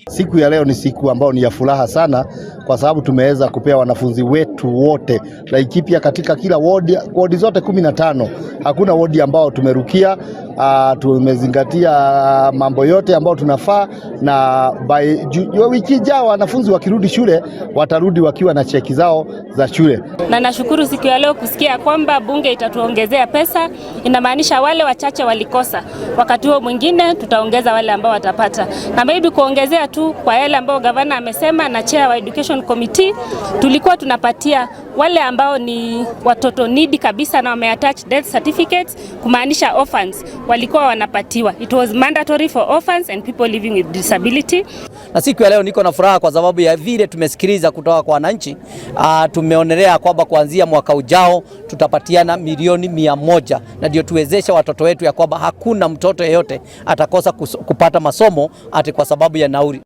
Siku ya leo ni siku ambayo ni ya furaha sana, kwa sababu tumeweza kupea wanafunzi wetu wote Laikipia katika kila wodi, wodi zote 15, hakuna wodi ambao tumerukia. Tumezingatia mambo yote ambayo tunafaa, na by wiki ijayo wanafunzi wakirudi shule watarudi wakiwa na cheki zao za shule. Na nashukuru siku ya leo kusikia kwamba bunge itatuongezea pesa. Inamaanisha wale wachache walikosa, wakati huo mwingine tutaongeza wale ambao watapata, na maybe kuongezea tu kwa yale ambao gavana amesema na chair wa education committee, tulikuwa tunapatia wale ambao ni watoto needy kabisa na wameattach death certificates, kumaanisha orphans walikuwa wanapatiwa. It was mandatory for orphans and people living with disability. Na siku ya leo niko na furaha kwa sababu ya vile tumesikiliza kutoka kwa wananchi. Tumeonelea kwamba kuanzia mwaka ujao tutapatiana milioni 100 na ndio tuwezeshe watoto wetu ya kwamba hakuna mtoto yeyote atakosa kupata masomo ati kwa sababu ya nauli.